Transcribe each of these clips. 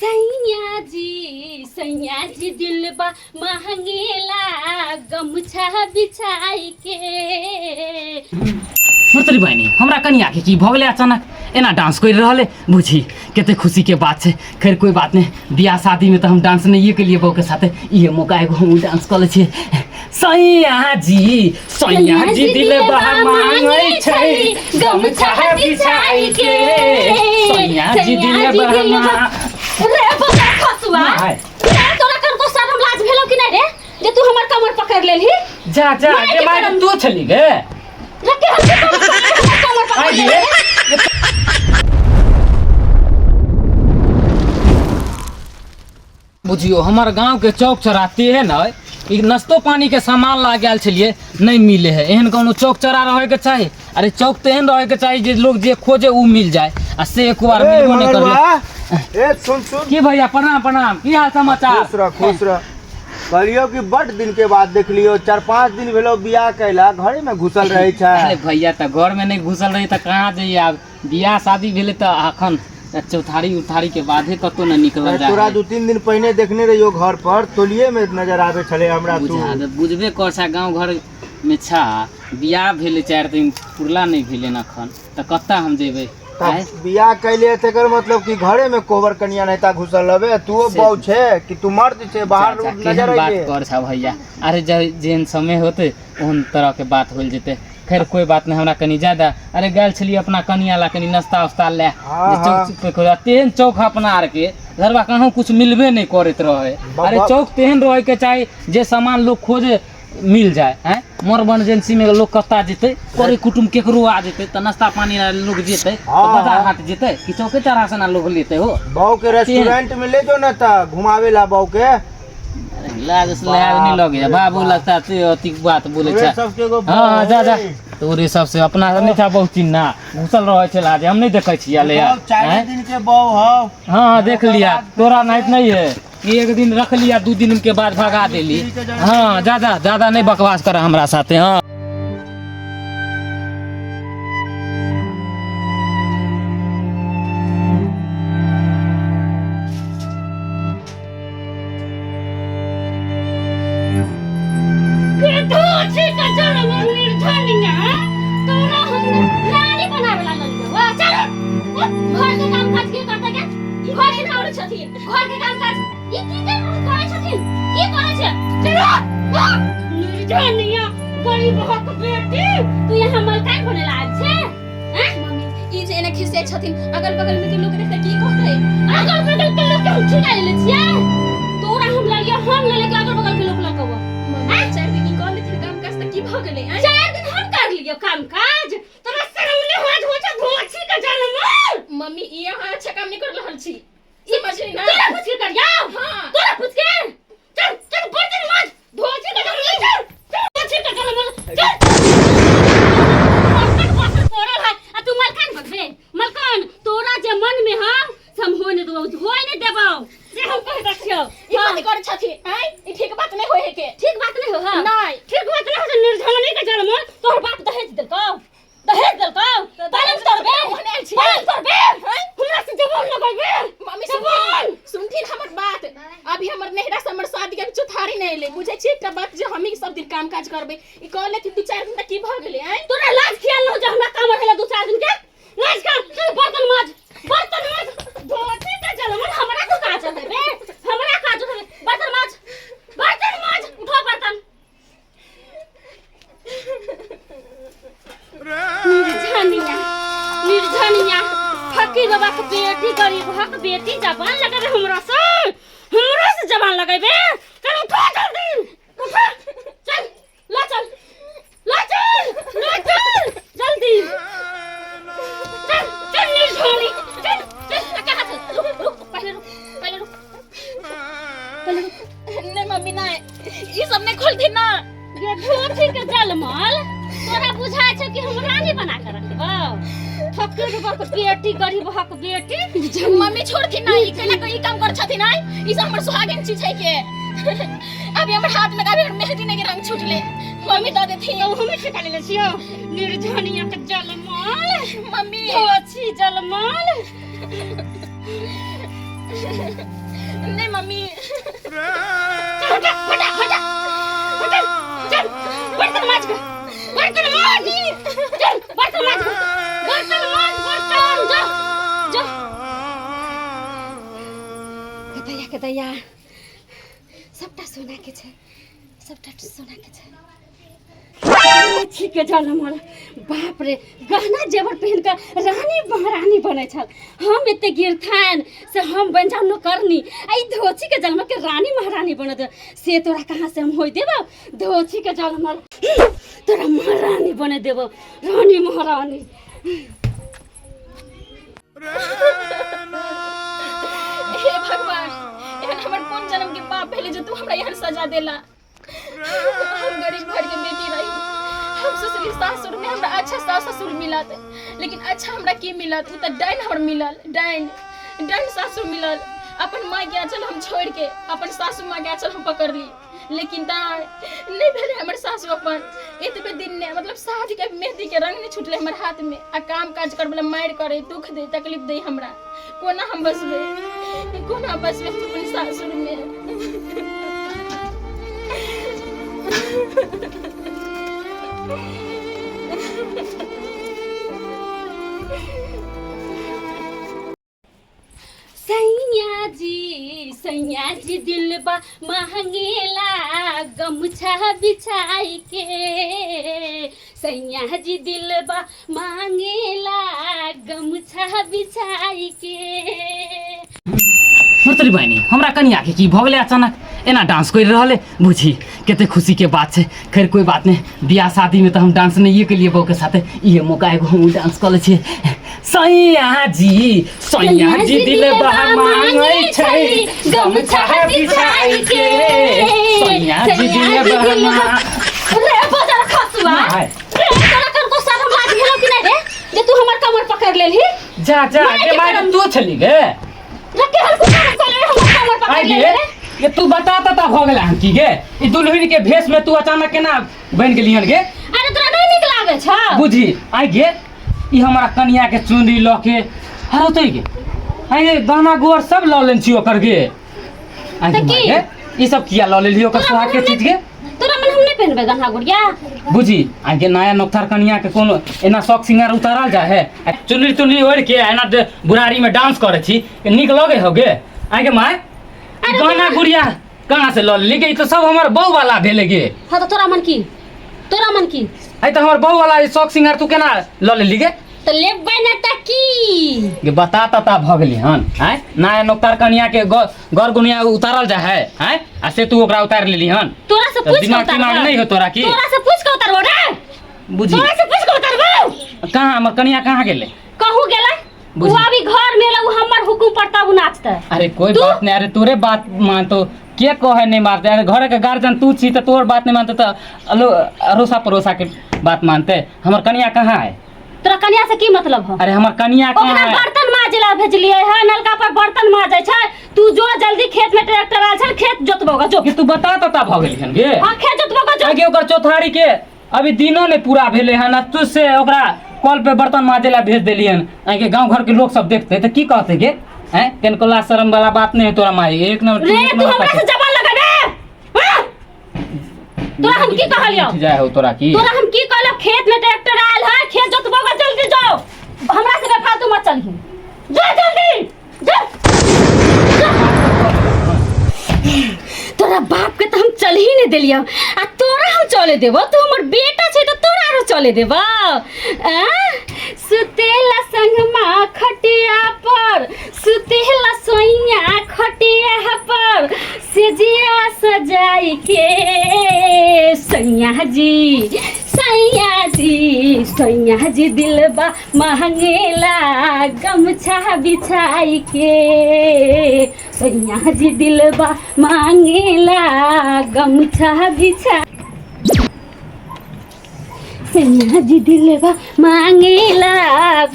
सैया जी, सैया जी दिलबा महंगेला गमछा बिछाई के। मरतरी बहिनी, हमरा कनिया के की भऽ गेलै अचानक एना डांस कर रहल है? बुझी कते खुशी के बात छै। खैर कोई बात नहीं, बियाह शादी में तो हम डांस नहीं के लिए बहू के साथे ये मौका एगो हम डांस कर ले छियै। सैया जी, सैया जी दिल बहा मांगै छै गमछा बिछाई के, सैया जी दिल बहा रे बता खसुआ, नहि। रे तोरा कनको शरम लाज भेलो कि नहीं रे, जे तू हमर कमर पकड़ लेलही? जा जा। माय गे के माय, करम। तू छली गे? रखे हम के कमर पकड़, हमर कमर पकड़ आइ लेलही। गे। बुझियो हमर गांव के चौक चौराते है न, ई नाश्तो पानी के सामान ला गेल छलिए, नहीं मिले है। एहन कोनो चौक चौरा रहे के चाही? अरे चौक तो एहन रहे के चाही जे लोग जे खोजे उ मिल जाए, आ से एक बार ए, मिलबो नहीं करले। मगरुआ, ए सुन सुन। की भैया, प्रणाम प्रणाम, की हाल समाचार? खुश रह, खुश रह। कहलियो कि बड दिन के बाद देखलियो, 4-5 दिन भेलो बियाह कैला, घरे में घुसल रहे छै। अरे भैया, तऽ घर में नहीं घुसल रही तऽ कहाँ जइए? आब बियाह शादी भेलै तऽ अखन चौथारी उठारी के बादे कतौ न निकलल जाए। तोरा 2-3 दिन पहिने देखने रहियो घर पर, तोलिए में नजर आवे छले हमरा तू। बुझा दे, बुझबे कर छा, गाँव घर में छा, बियाह भेलै 4 दिन पुरला नहीं भेलै अखन तऽ कतऽ हम जेबै? तब बियाह कैले तेकर मतलब कि घरे में कोबर कनिया नहिता घुसल रहबे? तू बहू छे कि तू मर्द छे? बाहर चाचा, नजर केहन बात आइए। कर छा भैया? अरे जेहन समय होते ओहन तरह के बात होल जेतै। खैर कोई बात नहीं, हमरा कनी ज्यादा अरे गेल छलियै अपना कनिया ला कनी नाश्ता उस्ता ले हाँ, जे चौक हाँ। पे खोजा, तेहन चौक अपना आर के घरवा कहाँ कुछ मिलबे नहीं करैत रहे। अरे चौक तेहन रहे के चाही जे सामान लोग खोजे मिल जाए। हैं मोर इमरजेंसी में लोग कत्ता जेतै? करे कुटुम केकरो आ जेतै तऽ नाश्ता पानी ला लोग जेतै तऽ हाँ, बाजार हाँ। हाट जेतै कि चौके चौराहा से ना लोग लेतै हो? बहू के रेस्टोरेंट में ले जो ना त घुमावे ला बहू के। लाज से लाज नहीं लगे बाबू, लगता ते अथी बात बोले तोरे छै। सबके एगो हाँ हाँ, जा जा। बहू। तोरे सबसे अपना सब नहीं था बहुत चिन्ना घुसल रहे छै लाजे, हम नहीं देखै छियै ले यार। 4 हैं? दिन के बहू हौ। हाँ हाँ, देख लिया, तोरा नाइट नहीं है, एक दिन रख लिया, 2 दिन के बाद भगा देली। हाँ जा जा, ज्यादा नहीं बकवास कर हमरा साथे। हाँ तोरा हम रानी बनावे ला ललियो। वाह, चल उठ, घर के काम काज के करता के? घर के काम छथिन, घर के काम काज ई की के करै छथिन, की करै छै? चल उठ, निर्धनिया गरीब हक बेटी, तू यहाँ मलकान बने ला आयल छै? हैं? मम्मी, ई जे एना खिसियाइ छथिन, अगल बगल में के लोग देखते की कहतै? अगल बगल के लोग के हम ठिका लेले छियै? तोरा हम ललियो, हम लेले के अगल बगल के लोग लगबो? मम्मी, 4 दिन ई कह लेथिन काम काज तऽ की भऽ गेलै? आँय? 4 दिन हम कर लियो काम काज, तोरा शर्म नहीं होत हो छ घोची के जन्म? मम्मी, ई अहाँ अच्छा काम नहीं कर रहल छी, समझली ना? तोरा पूछ के करियो? हाँ। तोरा पूछ के? चल चल, बर्तन माज, धोची के जन्म, चल चल, धोची के जन्म, चल। बर्तन बासन पड़ल है आ तू मलकान बनबे मलकान? तोरा जे मन में है से हम होय नहीं देबौ, होय नहीं देबौ, से हम कह दै छियौ। ई कथी करै छथिन? आँय, ई ठीक बात नहीं होय है के। ठीक बात नहीं हो? हाँ। नहीं। ठीक बात नहीं हो तो निर्धनी के जन्म, तोहर बाप दहेज देलकौ, दहेज देलकौ? पलंग तोड़बे? ओहने आयल छी। पलंग तोड़बे? हमरा से जवान लगेबे? मम्मी, जवान। सुनथिन सुनथिन हमर बात, अभी हमर नैहरा से हमर शादी के चौथारी नहीं एलै। बुझै छी एकटा बात, जे हमही सब दिन काम काज करबै? ई कह लेथिन 2-4 दिन तऽ की भऽ गेलै? आँय? तोरा लाज ख्याल न हो जे हमरा काम रहेला 2-4 दिन के? लाज कर, चल बर्तन माज, बर्तन माज। धोती के जलमन, हमरा तो काज हेबे, हमरा काज हेबे। बर्तन माज, बर्तन माज, उठो बर्तन। निर्धनिया, निर्धनिया फकीर बाबा के बेटी, गरीब हक बेटी, जबान लगेबे हमरा से? हमरा से जबान लगेबे? चल उठो, जल्दी उठो, चल ला, चल ला, चल ला, चल जल्दी, चल चल निर्धनी, चल चल। कहाँ चल? रुक रुक, पहले रुक, पहले रुक, पहले रुक। नहीं मम्मी, नहीं, ई सब नहीं खोलथिन ना। ये धोती के जलमल, तोरा बुझाय छौ कि हम रानी बना के रखबौ? फकीर बाबा के बेटी, गरीब हक बेटी। मम्मी, छोड़थिन ना, ई कैला के ई काम कर छथिन? आँय, ई सब हमर सुहागिन चीज है के। अभी हमर हाथ में अभी हमर मेहंदी नहीं के रंग छूटले, मम्मी दऽ देथिन। तो हमें ठेका लेले छियौ निर्धनिया के जलमल। मम्मी। धोती जलमल। मम्मी। चल हटा हटा हटा हटा, चल बर्तन माज के, बर्तन माज, चल बर्तन माज के, बर्तन माज, बर्तन जा जा। के दैया के दैया, सबटा सोना के छै, सबटा सोना के छै। ठीक है चल हमर बाप रे, गहना जेवर पहन के रानी महारानी बनै छल। हम एते गिरथान से हम बन जाऊ नौकरनी, आ ई धोची के जन्म के रानी महारानी बनत, से तोरा कहाँ से हम होई देबो? धोची के जन्म तोरा महारानी बने देबो, रानी महारानी। हे भगवान, एहन हमर कोन जन्म के पाप भेलै जे तू हमरा एहन सजा देला? हम गरीब घर के बेटी रही, हम सोचली सासुर में हमरा अच्छा सास ससुर मिलत, लेकिन अच्छा हमरा की मिलत? उ तऽ डाइन हमर मिलल, डाइन डाइन सासुर मिलल। अपन माँ के आंचल हम छोड़ के अपन सासू माँ के आंचल हम पकड़ली, लेकिन नहीं भेलै हमर सासू अपन। एतबे दिन ने मतलब शादी के मेहंदी के रंग नहीं छूटले हमर हाथ में, आ काम काज कर वाला मारि करे, दुख दे, तकलीफ दे हमरा। कोना हम बसबै, कोना बसबै हम अपन सासुर में? सैया जी, सैया जी दिलबा महंगेला गमछा बिछाई के, सैया जी दिलबा मांगेला गमछा बिछाई के। मरतरी बहिनी, हमरा कनिया के की भऽ गेलै अचानक एना डांस कर रहल है? बुझी कते खुशी के बात छै। खैर कोई बात नहीं, बियाह शादी में तो हम डांस नहीं केलिए बहू के साथे, इहे मौका एगो हम डांस कऽ लै छियै। सैया जी, सैया जी दिलबा मांगै छै गमछा बिछाई के, सैया जी दिलबा मांग। रे बजार खसुआ, नहीं। रे तोरा कनको शरम लाज भेलौ कि नहीं रे, जे तू हमर कमर पकड़ लेलही? जा जा माय गे के माय, करम। तू छली गे? रे केहन कुत्ता रे चले हमर कमर पकड़ आइ लेलही गे रे? ये तू बता तता भऽ गेला हन की गे? ई दुल्हन के भेष में तू अचानक केना बनि गेली हन गे? अरे तोरा नहीं नीक लागे छौ? बुझी आइ गे, ई हमरा कनिया के चुनरी लऽ के हरौतै गे, आइ गे गहना गोर सब लऽ लेने छी ओकर गे। आइ गे तऽ माय की? गे, ई सब किया लऽ लेलही ओकर तोरा सुहाग के मन चीज गे? तोरा मन हम नहीं पहनबै गहना गुड़िया? बुझी आइ गे, नया नोकथार कनिया के कोनो एना शौक सिंगार उतारल जाइ है? आ चुनरी तुनरी ओढ़ि के एना बुढ़ारी में डांस करै छी, नीक लगै हौ गे? आइ गे माय, अरे गहना गुड़िया कहाँ से लऽ लेली गे? ई तऽ सब हमर बहू वाला भेलै गे। हाँ तऽ तोरा मन की, तोरा मन की? आइ तऽ हमर बहू वाला ई शौक सिंगार तू केना लऽ लेली गे? तऽ लेबै ने तऽ की? गे बता तता भऽ गेली हन आँय? नया नोकतार कनिया के गर गुनिया उतारल जाइ है आँय, आ से तू ओकरा उतारि लेली हन? तोरा से तऽ पूछ के दिमाग उतारबौ। तिमाग नहि हो तोरा की? तोरा से पूछ के उतारबौ रे। बुझी तोरा से पूछ के उतारबौ। कहाँ हमर कनिया कहाँ गेलै? कहूँ गेलै? बुझी। वो अभी घर में उ हमर हुकुम पर तब नाचतै। अरे कोई बात नहीं, अरे तोरे बात मानतो के कहे नहीं मारते? अरे घर के गार्जियन तू छी तऽ तोर बात नहीं मानते तऽ अलो अरोसा पड़ोसा के बात मानते? हमर कनिया कहाँ है? तोरा कनिया से की मतलब हो? अरे हमर कनिया कहाँ ओकरा है? बर्तन माजे ला भेजलिए है, नलका पर बर्तन माजे छै। तू जो जल्दी खेत में ट्रैक्टर आयल छल, खेत जोतबो जो। कि तू बता तता भऽ गेली हन गे? हाँ खेत जोतबो जो। आगे ओकर चौथारी के अभी दिनो नहीं पूरा भेलै हन, आ तू से ओकरा कल पे बर्तन माजे ला भेज देलियन। आगे गांव घर के लोग सब देखते तऽ की कहते गे? हैं कनको ला शरम वाला बात नहीं है तोरा माई, एक नंबर रे एक तू नंबर हमरा से पकड़। जबान लगाबे? हाँ? तोरा हम की कहलियौ? उठ जाए हो तोरा की? तोरा हम की कहलियौ? खेत में ट्रैक्टर आयल है, खेत जोतबो जल्दी जाओ, हमरा से बेफालतू मत चलही, जा जल्दी जा। तोरा बाप के तो हम चल ही नहीं देलियौ, आ तोरा हम चले देबो? तू हमर बेटा छै तऽ तोरा आरो चले देबो? आ सुतेला संगमा खटिया पर, सुतेला सोइया खटिया पर, सेजिया सजाई के, सैया जी, सैया जी, सैया जी दिलबा महंगेला गमछा बिछाई के, सैया जी दिलबा मांगेला गमछा बिछा, सैया जी दिलबा मांगेला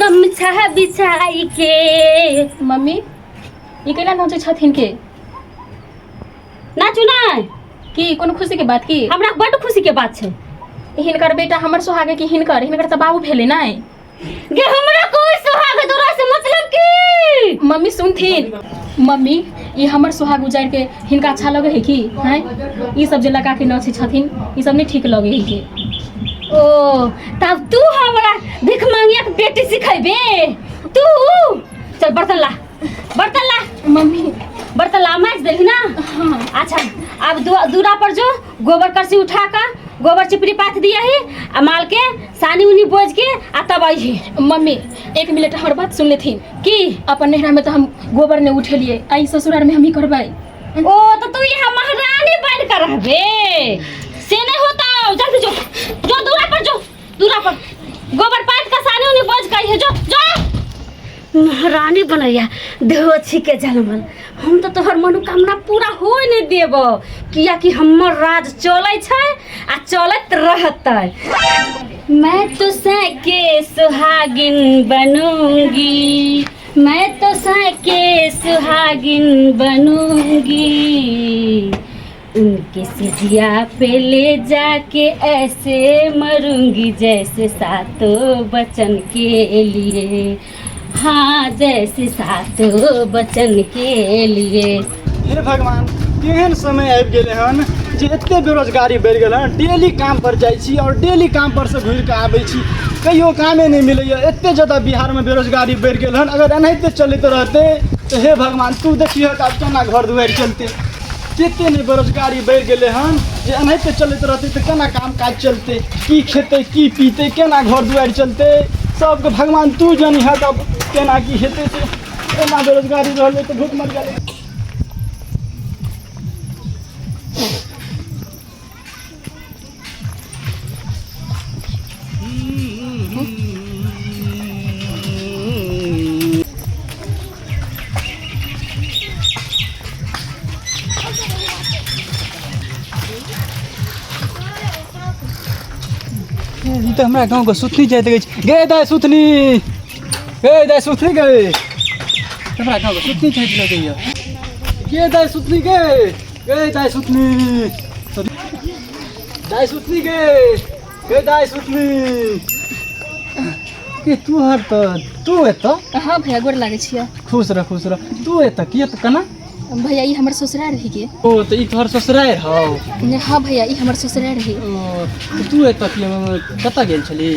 गमछा बिछाई के। मम्मी, ई केना नोचै छथिन के? नाचू नै। की कोनो खुशी के बात की? हमरा बड्ड खुशी के बात छै। हिनकर बेटा हमर सोहागे कि हिनकर? हिनकर तऽ बाबू भेलै नै। गे हमरा कोई सोहाग तोरा से मतलब की? मम्मी सुनथिन, मम्मी ई हमर सुहाग उजाड़ि के हिनका अच्छा लगे है की हैं ई सब जे लगा के नचै छथिन ई सब नहि ठीक लगे है के ओ तब तू हमरा भिख मांगिया के बेटी सिखेबे तू चल बर्तन ला बर्तन ला मम्मी बर्तन ला माज देली ना हाँ अच्छा अब दूरा पर जो गोबर करसी उठा कर गोबर चिपड़ी पाथ दिया ही आ माल के सानी उनी बोझ के आ तब आई ही मम्मी एक मिनट हमर बात सुन लेथिन की अपन नैहरा में तो हम गोबर नहीं उठेलिए आई ससुराल में हम ही करबै ओ तो तू यहाँ महारानी बन कर रहबे से नहीं होता जल्दी जो जो दूरा पर जो दूरा पर गोबर पाथ का सानी उनी बोझ के आई है जो जो महारानी बनैया देहो छी के जनमल हम तऽ तोहर मनोकामना पूरा होय नहि देबो कियाकि हमर राज चलै छै आ चलैत रहतै मैं तो सके सुहागिन बनूंगी मैं तो सके सुहागिन बनूंगी उनके सिजिया पे ले जाके ऐसे मरूंगी जैसे सातों बचन के लिए हाँ जैसे सातों बचन के लिए हे भगवान केहन समय आबि गेलै हन जे एते बेरोजगारी बढ़ि गेल हन डेली काम पर जाइ छी आओर डेली काम पर से घुरि कऽ आबै छी कहियो कामे नहि मिलैए एते ज्यादा बिहारमे बेरोजगारी बढ़ि गेल हन अगर एनाहिते चलैत रहतै तऽ हे भगवान तू देखिहक आब केना घर दुआरि चलतै कते नहि बेरोजगारी बढ़ि गेलै हन जे एनाहिते चलैत रहतै तऽ केना काम काज चलतै की खेतै की पीतै केना घर दुआरि चलतै सबके भगवान तू जानिहक आब केना की हेतै से एना बेरोजगारी रहलै तऽ भूख मरि गेलै ई तऽ हमरा गाँवके सुथनी जाइत अछि गे दाइ सुथनी गे दाइ सुथनी गे हमरा गाँवके सुथनी जाइत लगैया गे दाइ सुथनी गे गे दाइ सुथनी दाइ सुथनी गे गे दाइ सुथनी के तू हर तऽ तू एतऽ हाँ भैया गोर लागै छियै खुश रह खुश रह तू एतऽ किए तऽ केना भैया ई हमर ससुराल रही के ओ तऽ ई तोहर ससुरारि हौ नहि हाँ भैया ई हमर ससुराल रही ओ तऽ तू एतऽ किए कतऽ गेल छली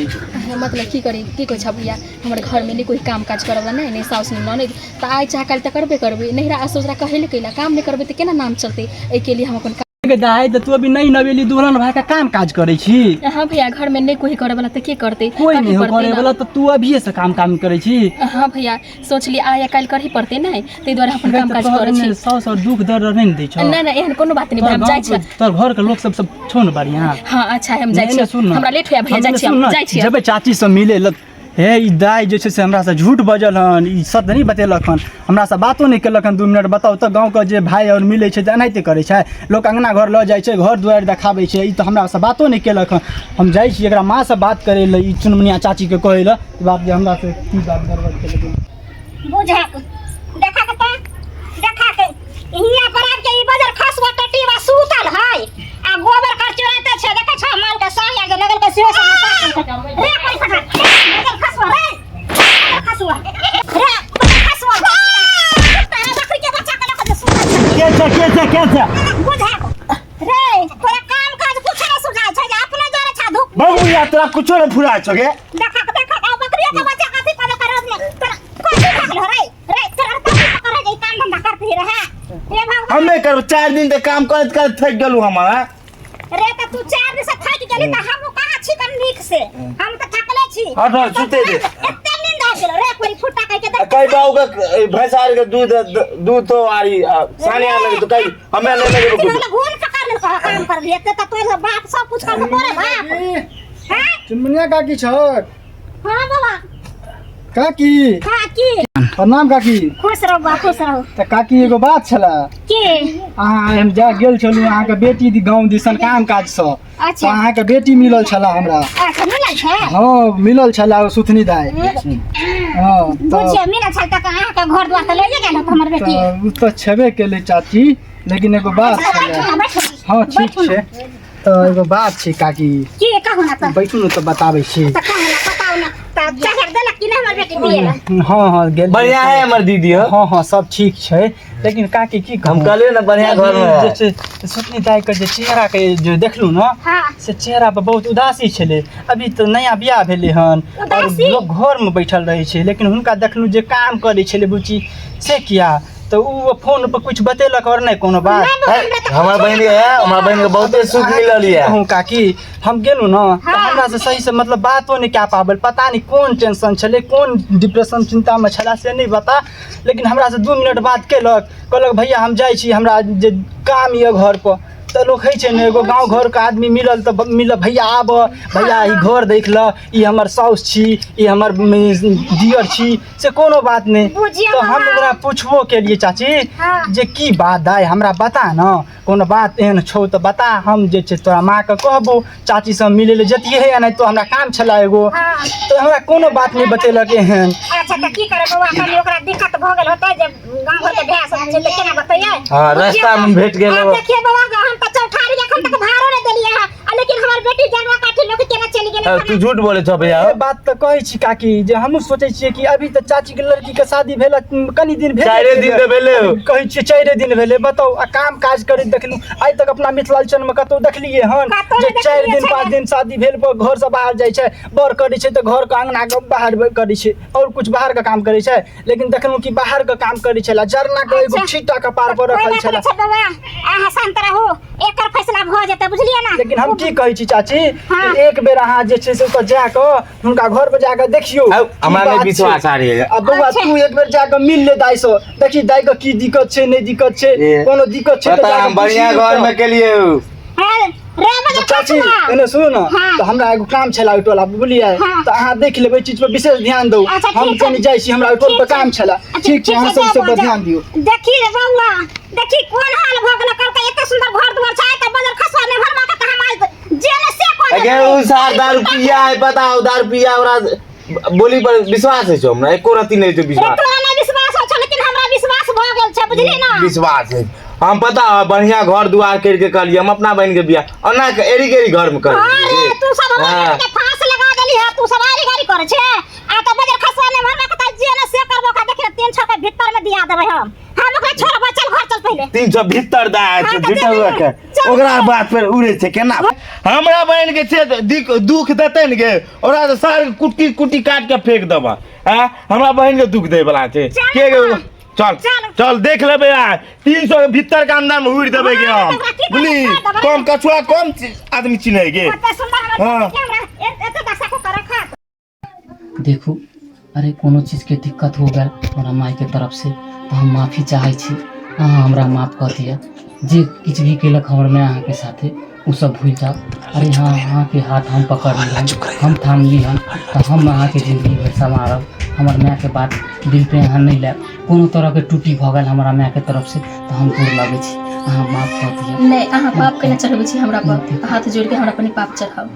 मतलब की करी की कहै छह भैया हमर घरमे नहि कोइ काम काज करऽवला नहि नहि साउस नहि ननैद तऽ आइ चाहे काल्हि तऽ करबे करबै नैहरा आ ससुरा कहै लए कैला काम नहि करबै तऽ केना नाम चलतै एहिके लिए हम अपन गे दाइ तऽ तू अभी नई नवेली दुल्हन भए कऽ काम काज करै छी हाँ भैया घर में नहीं कोई करे वाला तो के करते कोई नहीं हो करे वाला तऽ तू अभिये से काम काम करै छी हाँ भैया सोचली आइ या काल्हि करही पड़ते नहीं ताहि दुआरे अपन काम काज करै छी सौ सौ दुख दर्द नहि ने दै छौ नहीं नहीं एहन कोनो बात नहीं हम जाइ छी तोहर घर के लोक सब सब छौ ने बढ़िया हाँ अच्छा हम जाइ छी हमरा लेट होया भैया जाइ छी हम जाइ छी जेबै चाची सब मिले ल हे ई दाइ जे छै से हमरासँ झूठ बजल हन ई सत्य नहि बतेलक हन हमरासँ बातो नहि केलक हन 2 मिनट बताउ तऽ गाँवके जे भाय आओर मिलै छै तऽ एनाहिते करै छै लोक अङ्गना घर लऽ जाइ छै घर दुआरि देखाबै छै ई तऽ हमरासँ बातो नहि केलक हन हम जाइ छी एकरा माँसँ बात करै लए ई चुनमुनिया चाचीके कहै लए बाप जे हमरासँ की बात गड़बड़ केलक बुझक देखा के तऽ देखा के हियां पर आबि के ई बजर खसुआ टटीवा सूतल है आ गोबर कर चोराते छै देखै छ माल के साया जे लगल के सेहो सब साफ कर रे कोई फटा बजर खसुआ रे बजर खसुआ रे बजर खसुआ तारा बकरी के बच्चा के लके जे सूतल छै के छै के छै के छै बुझक रे तोरा काम काज कुछ नहीं सुझाय छै जे अपने जरे छा धूप बाबू या तोरा कुछो नहीं फुरा छौ गे देखा के देखा आ बकरी के बच्चा कथी पर कर तोरा कथी भागल रे रे तोरा कथी पकड़ जे काम धंधा करती रहे हे भगवान हम नहीं करब 4 दिन तक काम करैत करैत थकि गेलहुँ हम आँय? रे त तू 4 दिन से थकि गेली त हम कहाँ छी कम नीक से हम त थकले छी हट, हट, सुते दे। एते नींद आ गेल रे कोई फुटा कह के आ देख कई बाबू के भैंस आर के दूध दूध तो आरी सानी आर लगे तो कई हमें नहीं लगे कुछ घून पकड़ लेल काम कर लिए त तोर बाप सब कुछ कर तोरे बाप हैं चुनमुनिया काकी छक हां बाबा काकी काकी प्रणाम काकी खुश रहो बा खुश रहो तऽ काकी एगो बात छलै के अहाँ हम जा गेल छलहुँ अहाँके बेटी गाँव दिसन काम काजसँ तऽ अच्छा अहाँके बेटी मिलल छलै हमरा अच्छा मिलल छै हँ मिलल छलै ओ सुथनी दाइ हँ तऽ बुझियो मिलल छै तऽ अहाँके घर दुआर तऽ लइए गेल होत हमर बेटी तऽ ओ तऽ छेबे केलै चाची लेकिन एगो बात अच्छा, छलै बैठू ना बैठू हँ ठीक बैठू ना। छै तऽ एगो बात छै काकी के कहू ना तऽ बैठू ने तऽ बताबै छी तऽ कहू ना बताउ ना तऽ तऽ चाह देलक कि नहि हमर बेटी पिए ला हाँ हाँ गेल बढ़िया है हमर दीदी हो हाँ हाँ सब ठीक छै लेकिन काकी की हम कहूँ कहलियै ने बढ़िया घर में है। जे छै सुतनी दाई के जे चेहरा के जे देखलू ने हाँ से चेहरा पर बहुत उदासी छलै अभी तऽ नया बियाह भेलै हन आओर उदासी? लोक घरमे बैठल रहै छै लेकिन हुनका देखलहुँ जे काम करै छलै बुच्ची से किया तऽ ओ फोन पर कुछ बतेलक आओर नहि कोनो बात नहि बौआ, हमरा तऽ हमर कुछो बहिन नहि के हमरा बहिन के बहुते सुख मिलल ये कहूँ काकी हम गेलहुँ ने तऽ हाँ। हमरा से सही से मतलब बातो नहि कए पाबल पता नहि कोन टेंशन छलै कोन डिप्रेशन चिन्तामे छलै से नहि पता लेकिन हमरा से 2 मिनट बात केलक कहलक भैया हम जाइ छी हमरा जे काम यऽ घरपर तऽ लोक होइ छै ने एगो गाँव घरके आदमी मिलल तऽ मिलल भैया आब भैया ई घर देख लऽ ई हमर साउस छी ई हमर दियर छी से कोनो बात नहि बुझियौ तऽ हम बाबा। ओकरा पुछबो केलियै चाची हाँ। जे की बात दाइ हमरा बता ने कोनो बात एहन छौ तऽ बता हम जे छै तोरा माँके कहबो चाची सब मिलै लए जतियै या नहि तो हमरा काम छलै एगो हाँ। तऽ हमरा कोनो बात नहि बतेलक एहन अच्छा तऽ की करे बौआ कनि ओकरा दिक्कत भऽ गेल होतै जे गाँव घरके भाय सब छै तऽ केना बतैयै हाँ, रास्ता में भेट गेल आब हो। देखिए बौआ हम तऽ चौठारी एखन तक भाड़ो नहि देलियै हँ आ लेकिन हमर बेटी जनवा काठी लोक केना चलि गेलै तू झूठ बोले छौ भैया ए बात तऽ कहै छी काकी जे हमहूँ सोचै छियै कि अभी तऽ चाची के लड़की के शादी भेल कनी दिन भेल चारिए दिन तऽ भेलै हो। कहै छियै चारिए दिन भेलै बताउ आ काम काज करैत देखलहुँ आइ तक अपना मिथिलाञ्चल मे कतौ देखलियै हन कतौ जे नहि 4 देखलियै दिन 5 छलै। दिन शादी भेल पर घर से बाहर जाइ छै बर करै छै तऽ घर के अंगना के बाहर करै छै और कुछ बाहर के काम करै छै लेकिन देखलहुँ कि बाहर के काम करै छलै जरना के एगो अच्छा। छीटा कपार पर कोइ रखल बात छलै नहि छै बौआ अहाँ शान्त रहू एकर फैसला भऽ जेतै बुझलियै ने लेकिन हम की कहै छी चाची हाँ। कि एक बेर अहाँ जे छै से ओतऽ जाकऽ हुनका घर पर जाकऽ देखियौ आउ, की हमरा नहि बात छै। विश्वास आ रही है। आ बौआ अच्छा। तू एक बेर जाकऽ मिल ले दाइ सँ देखी दाइ के की दिक्कत छै नहि दिक्कत छै ए, कोनो दिक्कत छै तऽ पता जाकऽ हम बढ़िया पुछि घर लियौ में केलिए हाँ, रे बजे चाची खसुआ। एने सुनू ने हाँ। तऽ हमरा एगो काम छलै ओहि टोला बुझलियै हाँ। तऽ अहाँ देख लेबै चीज पर विशेष ध्यान दू अच्छा, हम ठीक छै। कनि जाइ छी हमरा ओहि टोल पर ठीक छै। काम छलै अच्छा, ठीक छै अहाँ जाउ सब सब पर जाउ। ध्यान दियौ देखी रे बौआ देखी कोन हाल भऽ गेल कहलकै एते सुंदर घर दुआर छै तऽ बजर खसुआ नहि भरमा के तऽ हम आइ जे ने से कऽ अगे देबै। उ सार दारू पिया है बताओ दारू पिया ओकरा बोली पर विश्वास है छौ हमरा एको रति नहीं छौ रे विश्वास तोरा नहि विश्वास हो छौ लेकिन हमरा विश्वास भऽ गेल छै बुझली ना विश्वास है हम पता है बढ़िया घर दुआर करके कहलिए हम अपना बहन के बियाह ओना के एरी गेरी घर में कर अरे तू सब हमरा हाँ। बेटी के फांस लगा देली है तू सब आरी गारी करे छे आ तऽ बजर खसुआ नहि भरमा के तऽ जे ने से करबो का देखी 300 के भीतर में दिया देबै हम हम ओकरा छोड़बै चल घर चल पहिले 300 भीतर दा हाँ, छै तऽ झूठा दे हुआ दे। के चल। ओकरा बात पर उड़े छै केना हमरा बहन के छै दुख देतै ने गे ओकरा तऽ सार कुट्टी कुट्टी काट के फेंक देबा आ हमरा बहन के दुख दै वाला छै चल के गे ना। चल चल। चल देख लेबै आ 300 के भीतर के अंदर में उड़ देबै गे हाँ, हम तऽ ओकरा की करबै? बुझली छोड़ देबै। कम कछुआ कम आदमी चिन्है गे कते सुंदर हमर हाँ। बेटी के हमरा एते दशा को कर रखा देखू अरे कोनो चीजके दिक्कत हो गेल हमरा मायके तरफसँ तऽ हम माफी चाहै छी अहाँ हमरा माफ कऽ दिअ जे किछु भी केलक हमर माय अहाँके साथे ओ सब भूलि जाउ अरे हँ अहाँके हाथ हम पकड़ली हन हम थामली हन तऽ हम अहाँके जिन्दगी भरि सम्हारब हमर मायके बात दिल पे अहाँ नहि लायब कोनो तरहके टूटी भऽ गेल हमरा मायके तरफसँ तऽ हम गोर लगै छी अहाँ माफ कऽ दिअ नहि अहाँ पाप केना चढ़बै छी हमरा पर हाथ जोड़ि के हमरा पर पाप चढ़ाउ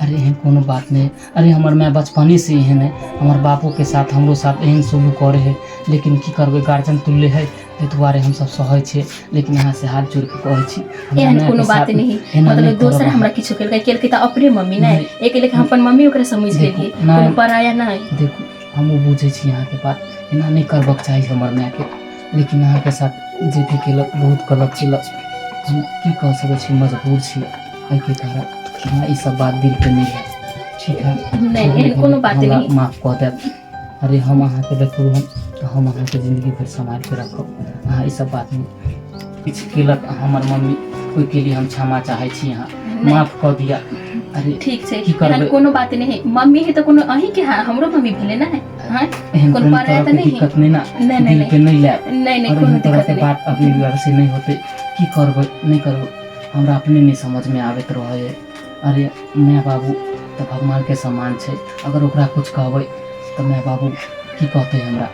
अरे एहन कोनो बात नहि अरे हमर माय बचपनेसँ एहन है हमर बापोके साथ हमरो साथ एहन सुलूक करै है लेकिन की करबै गार्जियन तुल्य है ताहि दुआरे हमसब सहै छियै लेकिन अहाँसँ हाथ जोड़िके कहै छी हमरा एहन मायके कोनो बात साथ नहीं एना मतलब नहि दोसर करब हमरा किछो केलकै केलकै तऽ अपने मम्मी नहि नहि। एक लेखा हम अपन मम्मी ओकरा समझ देखू, लेलियै नहि। कोनो पराया नहि देखू हमहूँ बुझै छी अहाँके बात एना नहि करबाक चाही हमर मायके लेकिन अहाँके साथ जे भी केलक बहुत गलत केलक हम की कह सकै छी मजबूर छी एहिके कारण हमरा ई सब बात दिल पे नहि है ठीक है नहि, एहन कोनो बात हमरा नहि। माफ कऽ देब अरे हम अहाँके देखू हम तऽ हम अहाँके जिन्दगी भरि सम्हारिके रखब अहाँ ई सब बात नहि किछु केलक हमर मम्मी ओहिके लिए हम क्षमा चाहै छी अहाँ नहि। माफ कऽ दिअ अरे ठीक छै की करबै? एहन कोनो बात नहि मम्मी है तऽ कोनो अहीं के हाँ हमरो मम्मी भेलै ने हाँ एहन कोनो कोनो पराया तरहके तऽ नहि दिक्कत नहि ना नहि, नहि, दिल पे नहि लायब नहि नहि और कोनो एहन तरहके दिक्कत नहि बात अगली बार से नहि होतै की करबै नहि करबै हमरा अपने नहि समझमे आबैत रहै है अरे माय बाबू तऽ भगवानके समान छै अगर ओकरा किछु कहबै तऽ माय बाबू की कहतै हमरा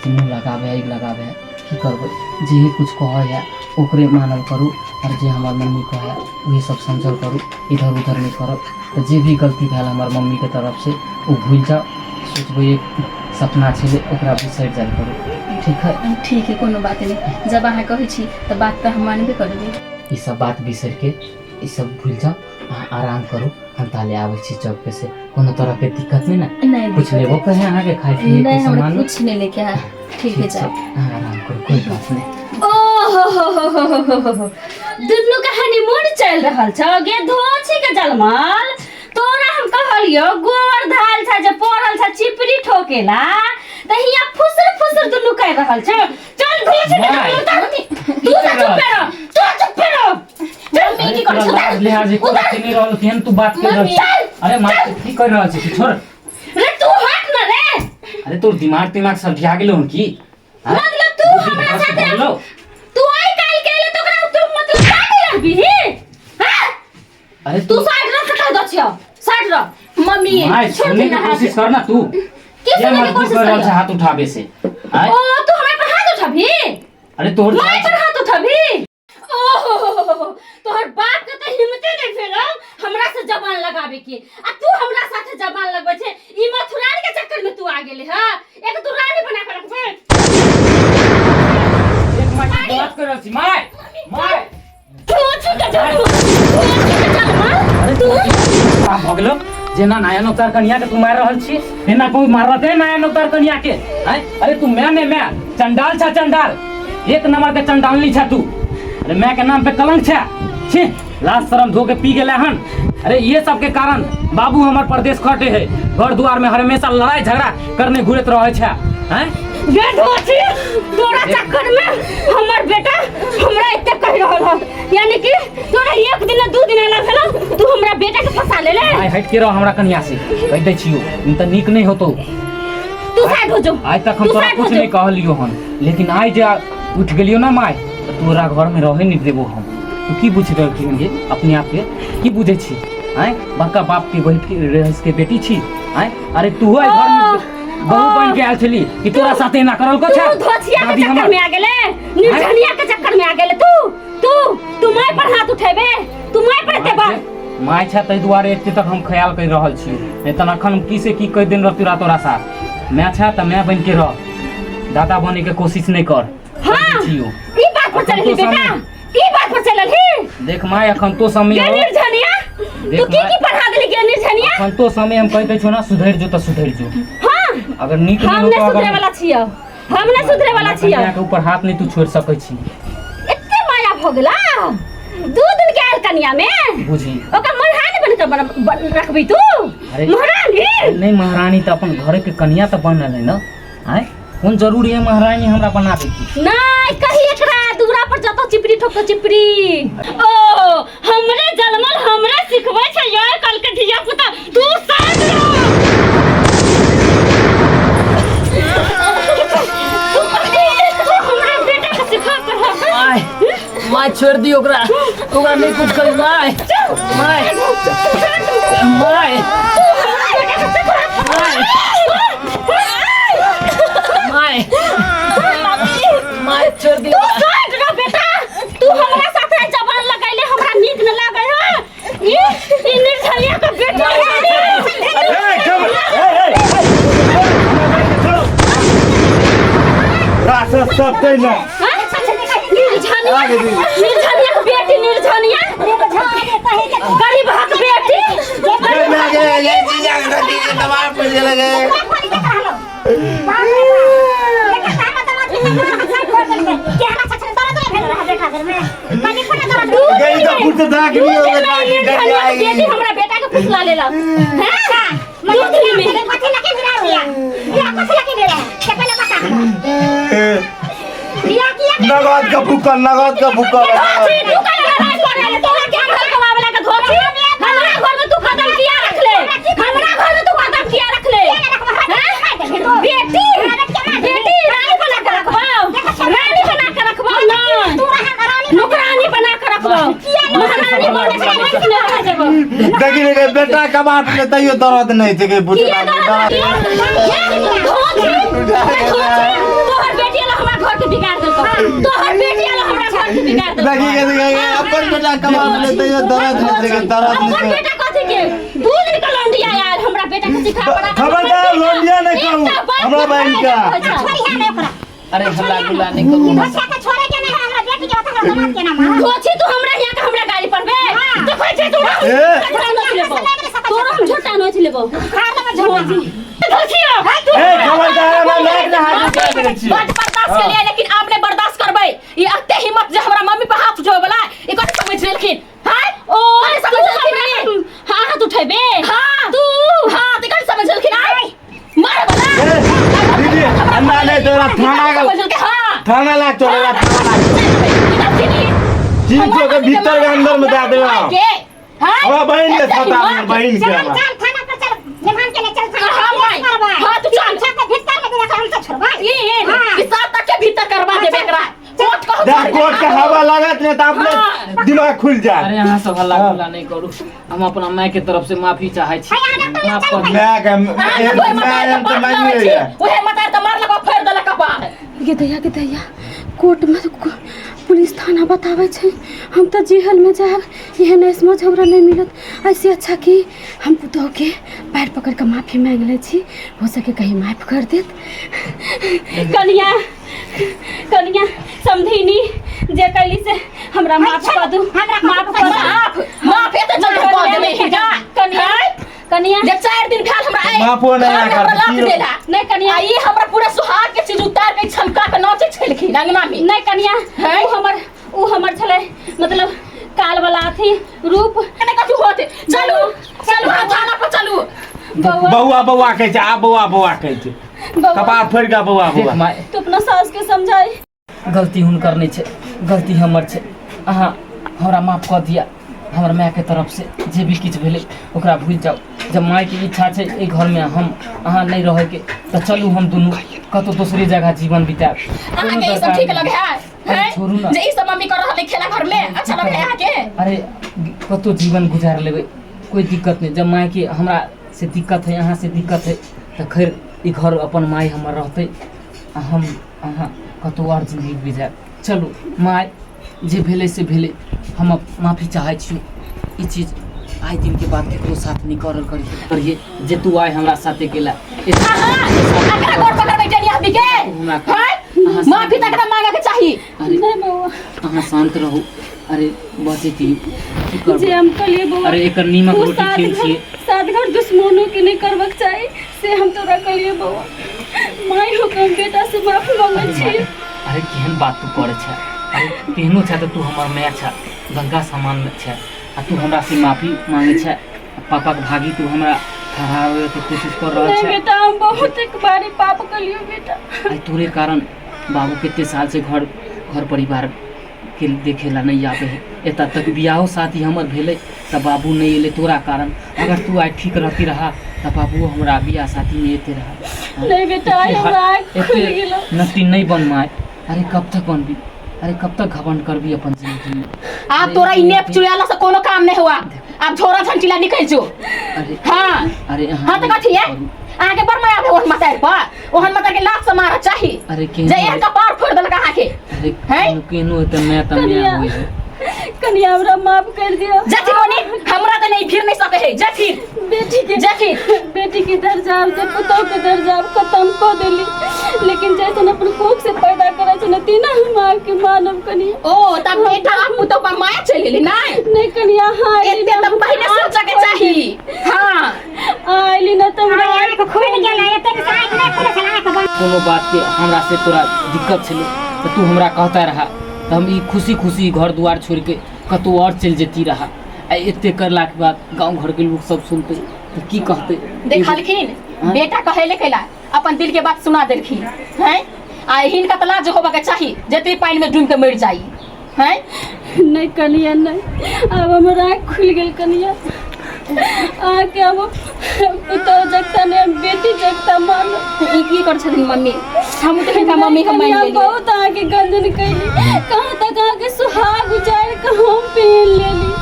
कि मुँह लगाबै है ई लगाबै है की करबै जे कुछ कहै है ओकरे मानल करू आओर जे हमर मम्मी कहै है वही सब समझल करू इधर उधर नहि करब तऽ जे भी गलती भेल हमर मम्मीके तरफसँ ओ भूलि जाउ सोचबै एक सपना छलै ओकरा बिसरि जायल करू ठीक है ठीक है कोनो बात नहि जब अहाँ कहै छी तऽ बात तऽ हम मानबे करबै ई सब बात बिसरिके ई सब भूलि जाउ अहाँ आराम करू हम ताले आबै छी चौक पे से कोनो तरह के दिक्कत नहीं ना? नहीं। कुछ लेबो कहे अहाँ के खाए पिए के नहीं, हमरा सामान? कुछ नहीं लेके आया। ठीक है, जाओ। अहाँ आराम करू, कोई बात नहीं। ओ हो हो हो हो हो हो हो, दुनू कहानी मोड़ चल रहल छ गे धोछी के जलमल। तोरा हम कहलियो गोबर धाल छ जे पड़ल छ चिपरी ठोकेला, त हिया फुसर फुसर दुनू कह रहल छ। चल धोछी के माय। जलमल उतार। तू त चुप रह, तू चुप रह। चल मम्मी की तोरा कर लाज लिहाज एको रत्ती नहि रहल, केहन तू बात कर रहल छी? अरे माय, तू की कर रहल छी? तू छोड़ रे, तू हट न रे। अरे तोर दिमाग तिमाग सब ढिया गेलौ हन की? हाँ? मतलब तू बुद्धि हमरा भ्रष्ट साथे भऽ गेलौ? तू आइ काल्हि के एले त ओकरा तू मतलब काटे रहबी? हां, अरे तू साइड रह, कह दो छियो साइड रह। मम्मी माय, छोड़ सुनने दे के ना। कोशिश कर ना तू। की ये सुनने के मजबूर कोशिश कर रहल करियो? छै हाथ उठाबे से। आँय? ओ तू हमरा पर हाथ उठाबी? अरे तोहर माय पर हाथ उठाबी? ओहो, तोहर बाप के त हिम्मते नहीं भेलो हमरा से जबान लगाबे के, आ तू हमरा साथे जबान लगबै छे। ई मथुरानी के चक्कर में तू आ गेले। हां, एक तू रानी बना के रखबे। एक माय, तू गलत कर रहल छी माय। माय, तू छी के जलम, तू छी के जलम तू। का भऽ गेलौ जेना नया नौतार कनिया के तू मारि रहल छी, एना कोई मारते नया नौतार कनिया के? आँय? अरे तू मैं ने मैं चंडाल छा, चंडाल, एक नंबर के चंडालनी छा तू। अरे मैं के नाम पे कलंक छा। छी, लाज शरम धो के पी गेले हन। अरे ये सब के कारण बाबू हमर परदेश खटे है, घर दुआर में हमेशा लड़ाई झगड़ा करने घुरत रहे छा। आँय? गे धोती, तोरा चक्कर में हमर बेटा हमरा एते कह रहल ह, यानी कि तोरा एक दिन दू दिन ना भेल, तू हमरा बेटा के फंसा लेले। आइ हटि के रह हमरा कनिया से, कहि दै छियौ, ई तऽ नीक नहि होतौ। तू साइड हो जो। आइ तक हम तू तोरा साइड हो कुछ जो। नहीं कहलियो हन, लेकिन आइ जे उठि गेलियो ना माय, तऽ तोरा घर में रहे नहीं देबो हम। तू की बुझि रहल छी गे अपने आप के? की बुझै छी? आँय, बड़का बाप के बैठ के रहिस के बेटी छी? आँय, अरे तू आइ घर में बहू बन के आयल छली कि तोरा साथे एना करल को तू छै धोछिया के दादी चक्कर हमर? में आ गेले, निर्धनिया के चक्कर में आ गेले। तू तू तू my पर हाथ उठेबे? तू my पर एते बार my छै ताहि दुआरे एते तक हम ख्याल कर रहल छी, नहीं तऽ अखन हम की से की कहि देने रहती तोरा साथ। मैं छै तऽ मैं बन के रह, दादा बने के कोशिश नहीं कर। हाँ, छियो। ई बात पर अखन चलही तो बेटा, समय- ई बात पर चलही। देख my, अखन तो समय गे हो। निर्धनिया, देख तू की my- की पढ़ा देली गे निर्धनिया? अखन तो समय हम कहि दै छियौ ना, सुधरि जो तऽ सुधरि जो। हाँ, अगर नीक नहीं हम होतो, नहीं अगर सुधरे वाला छियो, हम नहीं सुधरे वाला छियो। कन्या के ऊपर हाथ नहीं तू छोड़ सकै छी। एते माया भ गेला दू दिन के आयल कन्या में? बुझी ओकर महारानी बन के रखबी तू? अरे- महारानी नहीं, महारानी तऽ अपन घरे के कन्या तऽ बनल है ना। आँय, कोन जरूरी है महारानी हमरा बनाबे की? नहीं कही, एकरा दूरा पर जतो चिपरी ठोको चिपरी। ओ हमरे जलमल हमरे सिखबै छै यार कल के धिया पुता। तू साथ रह, तू तू हमरा बेटा के सिखा कर। My, my, छोड़ दियो ओकरा, ओकरा नहीं कुछ करी। My, my, my, my, my, छोड़ दियो। तू साइड रह बेटा। तू हमरा साथे जबान लगैले हमरा नीक न लागै है। ई ई निर्धनिया के बेटा। ए, कब- ए, ए, ए, राक्षस सब तै ना। निर्धनिया, निर्धनिया के बेटी, निर्धनिया, गरीब हक बेटी। ये जीजा के गलती के दबाव पड़ लगे। गई तो फुट दाग दू भी हो दिन गई। में निर्धनिया के बेटी हमरा बेटा के फुसला लेलक हैं 2 दिन में। कथी लगे भेल बियाह? बियाह कथी लगे भेल से पहिले बता हमरा। बियाह किया? नगद का भूखल, नगद का भूखल। धोती, तू का लड़ाई करे ले? तोरा के हमरा कमावे के धोती? हमरा घर में तू कदम किया रख ले? हमरा घर में तू कदम किया रख ले? हैं? बेटी, बेटी रानी बना के रखबाओ, रानी बना के रखबाओ ना नौकरानी बना के रखबाओ। महारानी बने के नहीं रह जेबो। देखी रे, बेटा कमा ले तैयो दर्द नहीं छै के किया बुझला। दर्द? धोती, तोहर बेटी वाला हमरा घर के बिगाड़ देलको, तोहर बेटी वाला हमरा घर के बिगाड़ देलको। देखी के, देखी के, अपन बेटा कमा ले तैयो दर्द नहीं छै के, दर्द अपन नहीं छै। बेटा कथी के? 2 दिन का लौंडिया यार हमरा बेटा के सिखा पढ़ा के। खबरदार, लौंडिया नहीं कहूं, एकटा बात हमरा बहिन का। पर छोड़िहे नहि ओकरा। अरे हल्ला गुल्ला नहीं करू। धोछिया के छोड़े के नहीं है, हमरा बेटी के बता, हमरा समाज के ना मार। धोछी, तू हमरा यहाँ के हमरा गाड़ी पड़बे देखै छै। तोरा ए! झोटा नोच लेबो, तोरा हम झोटा नोच लेबो। उखाड़ लेबै झोला। धोसियो। ए खबरदार, हमरा नाक ने हाथ उठा देने छियै। बड बर्दाश्त के लिए, लेकिन आप ने बर्दाश्त करबै। ई अते हिम्मत जे हमरा मम्मी पर हाथ उठबै वाला, ई कथी समझ लेलखिन? हाय ओ कथी तू समझ लेलखिन हमरा ई? हाँ, हाथ उठेबे? हाँ। तू? हाँ, तऽ कथी समझ लेलखिन? आय मारे वाला। ए, दीदी, अन्ना नहीं तोरा थाना समझ गेल। लेलखिन, हाँ। थाना लाग तोरा, थाना लाग। चीज के भीतर के अंदर में दे देबे हम। हमरा बहिन के साथ, हमर बहिन के चल हमरा। चल थाना पर चल, मेहमान के ले चल थाना। हाँ, पर भाई। केस करबै। हाँ, तू चल। छह के भीतर में देख, हम तो छोड़बै। ई हाँ। कि सात तक के भीतर करवा देबे एकरा। कोर्ट कहू। जा, कोर्ट के हवा लागत ने तऽ अपने दिमाग खुल जाए। अरे, अहाँ सब हल्ला गुल्ला नहि करू। हम अपना माय के तरफ से माफी चाहै छी, माफ कर दियौ। मैं के अहाँ तऽ ओहि मैं मतार के तऽ बात मानि करै छी। लिअ। ओहे मतार तऽ मारलक आ फोड़ि देलक कपार। गे दैया, गे दैया, कोर्टमे पुलिस थाना बताबै छै, हम तऽ जेहलमे जायब। एहन ऐसमज हमरा नहि मिलत। ऐसे अच्छा कि हम पुतोहके पैर पकड़ि कऽ माफी माँगि लै छी, हो सके कहीं माफ कर देत। कनिया, कनिया, समधिनी, जे कैली से हमरा माफ कऽ दू, माफ कऽ दू। माफ, माफ एते जल्दी कऽ देबै हिनका? कनिया, कनिया, जे 4 दिन भेल हमरा आइ माफो नहि घर में हमरा करतै, लात की? देला। नहि कनिया। आ ई हमरा पूरा सुहाग के चीज उतार के छमका के नाचै छलखिन अंगना में। नहि कनिया। हैं? ओ हमर छलै, मतलब काल वाला अथी रूप। नहि कथी होते। चलू, चलू, अहाँ थाना पर चलू। बौआ। बौआ बौआ कहै छै आ, बौआ बौआ कहै छै। बौआ। कपार फोड़ि कऽ बौआ देख बौआ। माय। तू अपना सास के समझाई। गलती हुनकर नहि छै, गलती हमर छै। अहाँ हमरा माफ कऽ दिअ। हमर मायके तरफ से जे भी किछु भेलै, ओकरा भूलि जाउ। जब मायके इच्छा छै एहि घरमे हम अहाँ नहि रहैके, तऽ चलू, हम दुनू कतहु दोसरे जगह जीवन बितायब। कोनो अहाँके ई सब दरकार ठीक नहि। लगे है? अरे हैं? छोड़ू ना। जे ई सब मम्मी कर रहल है खेला घर में, अच्छा लगे है अहाँके? अरे, कतहु जीवन गुजार लेबै, कोइ दिक्कत नहि। जब मायके हमरा से दिक्कत है, अहाँ से दिक्कत है, तऽ खैर ई घर अपन माय हमर रहतै आ हम अहाँ कतहु आओर जिन्दगी बितायब। चलू माय, जे भेलै से भेलै। हम माफी चाहै छी। ई चीज आइ दिनके बाद ककरो साथ नहि करल करिए करिए जे तू आइ हमरा साथे गेला। अकरा गोड़ पकड़बै जनिया के। हमरा हैं? अहाँ माफी तक ना मांगे के चाही। अरे। नहीं बौआ। अहाँ शान्त रहू। अरे, बचैत की जे करबै? हम कहलिए बौआ, अरे, एकर नीमक ओ रोटी सात खेल घर छियै। सात घर दुश्मनों के नहीं करबाक चाही, से हम तोरा कहलिए। बौआ, माय हो के हम बेटा से माफी मांगे छी। अरे, केहन बात तू करै छै? अरे, केहनो छै तऽ तू हमर माय छै, गंगा समान छै, आ तू हमरा से माफी मांगे छै? पापाके भागी तू हमरा ठहराबैके कोशिश कर रहल नहीं छै। बेटा, हम बहुत एक बारी पाप कलियो बेटा। आइ तोरे कारण बाबू कते साल से घर घर परिवार के देखे ला नहीं आवे है। एतऽ तक बियाहो शादी हमर भेलै तऽ बाबू नहि एलै तोरा कारण। अगर तू आइ ठीक रहती रहा तऽ बाबूओ हमरा बियाह शादीमे एते रहा। नहीं बेटा, आइ हमरा आँखि खुलि गेलो। नटी नहीं बन माय। अरे, कब तक बनबी? अरे, कब तक घमंड करबी अपन जिंदगी में? आब तोरा ई नेप चुड़ैला से कोनो काम नहीं हुआ। आब झोरा झंटिला निकल जो। अरे। हाँ। अरे, अहाँ हाँ, तऽ कथी है? करू। अहाँके बड़ माया भेल ओहन मतारि पर। ओहन मतारि के लात से मारऽ चाही। अरे, जे केहनो एहन कपार फोड़ि देलक अहाँके। अरे। हैं? केहनो केहनो तऽ मैं तऽ मैं कनिया। होइ है। कनिया, हमरा माफ कर दियो। जाथिन ओनी, हमरा तऽ नहीं फिर नहीं सके है, जाथिन। बेटी के जाथिन। बेटी के दर्जा से पुतोह के दर्जा खत्म कर देली, लेकिन जैसन अपन कोख से पैदा करे छै ने, तीना हम आके मानब कनिया। ओ तब बेटा आ पुतोह पर माया चलि गेली नहीं? नहीं कनिया, हाँ। एते तऽ पहिने सोचऽ के चाही, हाँ। आइली ना तऽ हमरा आँख खुलि गेल, एतेक से आँखि नहि खुलै छल, आँखि बंद। कोनो बातके हमरा से तोरा दिक्कत छलै तऽ तू हमरा कहता रहा, तऽ हम ई खुशी खुशी घर दुआर छोड़िके कतहु आओर चलि जैती रहा। आ एते करलाके बाद गाँव घरके लोक सब सुनतै तऽ की कहतै? देखलखिन? हाँ? बेटा कहेले कैला अपन दिल के बात सुना देलखिन हैं। आ हिनका तऽ लाज होबऽ के चाही, जते पानि में डूबि के मरि जाइ हैं। नहीं कनिया, नहीं, अब हमर आँख खुलि गेल कनिया। अहाँके अब पुतोह जगता नहीं, हम बेटी जगता मानो। ई की कर छथिन मम्मी? हम तऽ हिनका मम्मी हम मानि कनिया, लेलियै। बहुत अहाँके गंजन कैली। कहाँ तक अहाँके सुहाग उजाड़ि कऽ हम पहन लेली।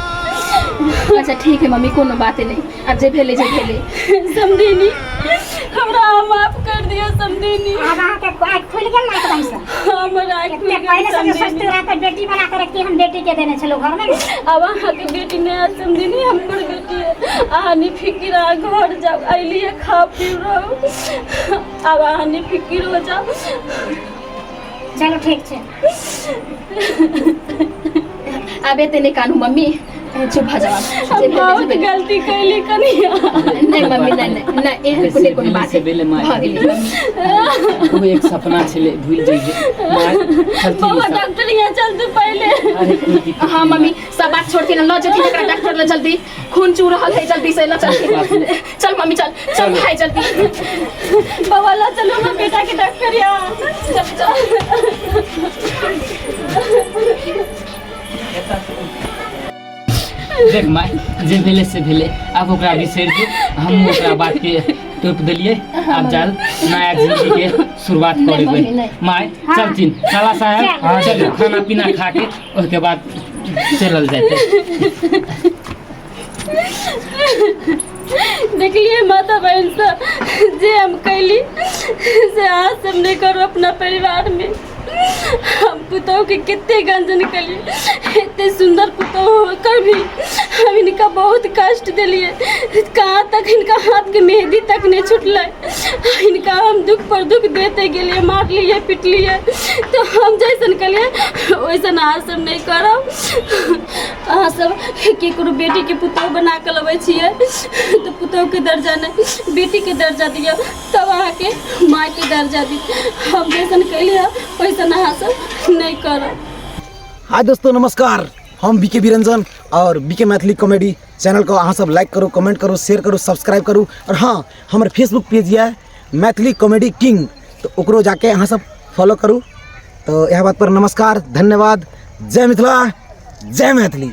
अच्छा, ठीक है मम्मी, कोनो बात नहीं। आब जे भेलै जे भेलै। समधिनी, हमरा अहाँ माफ कर दियौ समधिनी। आब अहाँके आँखि खुलि गेल ने एकदम से? हमर आँखि खुलि एते गेल पहिले से जे समधिनी। सोचते रहते बेटी बना के रखती, हम बेटी के देने छलहुँ घर में ने। अब अहाँके बेटी नहि है समधिनी, हमर बेटी है। अहाँ नहीं फिकिर, अहाँ घर जाउ। अलिए खा पी रहू। आब अहाँ नहीं फिकिर हो जाउ। चलू, ठीक छै। आब एते नहि कानू मम्मी। चुप भऽ जाउ हम जे भेलै से बहुत भेलै। गलती कैली कनिया। नहि मम्मी, नहि नहि नहि, एहन कोनो कोनो बात से भेलै माय। भऽ गेलै मम्मी। ओ एक सपना छलै, भूल जइए माय, चलती। बाबा, डॉक्टर यहाँ चलते पहले। अरे कोई दिक्कत हाँ नहीं। मम्मी, सब बात छोड़थिन, लऽ जेथिन एकरा डॉक्टर लग जल्दी, खून चू रहल है, जल्दी से लऽ चलथिन। चल मम्मी, चल चल भाई, जल्दी। बाबा, ला चलो हमरा बेटा के डॉक्टर यहाँ। चल चल। देख माय, जे भेलै से भेलै, आब ओकरा बिसरि जो। हम ओकरा बात के तोप देलियै, आब जाल नया जिंदगी के शुरुआत नहीं, करेबै। मम्मी, नहीं। माय चलथिन, साला साहब चलू, खाना पीना खा के ओहिके बाद चलल जेतै। देखलिए माता बहन सब, जे हम कैली से अहाँ सब नहीं करू अपना परिवार में। हम पुतोह के कते गंजन कलिए, एते सुंदर पुतोह होकर भी हम इनका बहुत कष्ट दिलिए। कहाँ तक इनका हाथ के मेहंदी तक नहीं छुटलै। इनका हम दुख पर दुख देते गेलिए, मारलिए पिटलिए। तो हम जैसन कलिए वैसन अहाँ सब नहीं करब। अहाँ सब केकरो बेटीके पुतोह बना कऽ लबै छियै तऽ पुतोहके दर्जा नहि, बेटीके दर्जा दियौ, तब अहाँके मायके दर्जा दी। हम जैसन कैलियै वैसन अहाँ सब नहि करब। हाय दोस्तों, नमस्कार। हम बीके बिरंजन और बीके मैथिली कॉमेडी चैनल को अहाँ सब लाइक करू, कमेंट करू, शेयर करू, सब्सक्राइब करू। और हाँ, हमर फेसबुक पेज यऽ मैथिली कॉमेडी किंग, तो ओकरो जाके अहाँ सब फॉलो करू। तो यह बात पर नमस्कार, धन्यवाद। जय मिथिला, जय मैथिली।